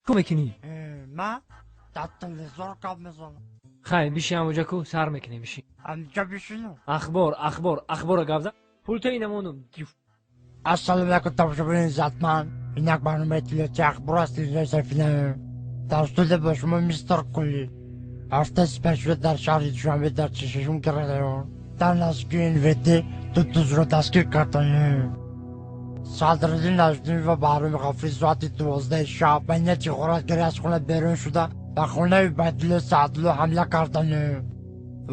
Ку мекунӣ? Ман дар телевизор гап мезанам. Хай, биши ҳамоҷа, ку сар мекунем, биши. Ҳамҷа бишинам? Ахбор, ахбор, ахбора гап зан, пулта инамонум. Ассалому алайкум, тамошобинони иззатманд. Ин як барномаи иттилоотии ахбор аст, телевизиони Сафина. Дар студия бо шумо мистер Кулли. Ҳафтаи сипаришуда дар шаҳри Душанбе, дар 46-ум район, дар наздикии НВД ду дузро дастгир карданд. Садриддин Наҷмиддин ва Баҳроми Ғафурӣ соати 12-и шаб ба нияти ғоратгарӣ аз хона берун шуда, ба хонаи Убайдулло Саъдулло ҳамла карданд.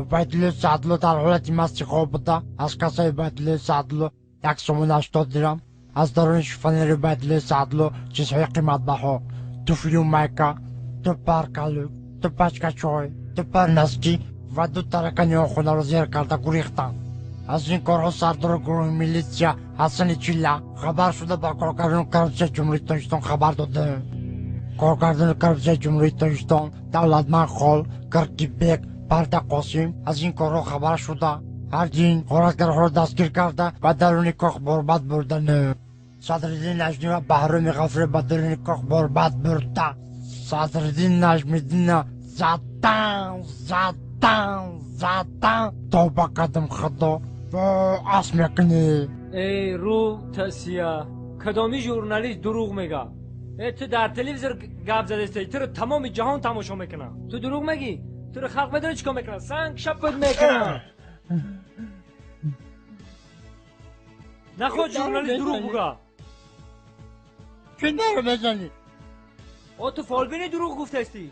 Убайдулло Саъдулло дар ҳолати масти хоб буда, аз кассаи Убайдуллои Саъдулло 1 сомон 80 дирам, аз даруни шифонери Убайдуллои Саъдулло чизҳои қиматбаҳо: туфлию майка, ду пар калук, ду пачка чой, ду пар носки ва ду таракани он хонаро зер карда гурехтанд. Аз ин корҳо сардори гурӯҳи милитсия Ҳасани Чилла хабар шуда, ба коргардони коррупсияи Ҷумҳурии Тоҷикистон хабар доданд. Коргардони коррупсияи Ҷумҳурии Тоҷикистон Давлатманд Хол, Киркибек, Парда Қосим аз ин корҳо хабар шуда, ҳардин ғоратгарҳоро дастгир карда, ба даруни кох борбад бурданд. Садриддин Наҷмӣ ва Баҳроми Ғафурӣ ба даруни кох борбад бурда, Садриддин Наҷмиддинна задан, задан, задан. Тавба кардам, Худо, ас мекунӣ. Эй, рӯ тасия, кадоми журналист дурӯғ мега? Э, ту дар телевизор гап задестаи, туро тамоми ҷаҳон тамошо мекунад, ту дурӯғ мегӣ? Туро халқ медони чӣ кор мекунад? Санг шапат мекунад. Нахоҳ журналист дурӯғ буга. Чӣ наро мезанӣ? О, ту фолбини, дурӯғ гуфтастӣ.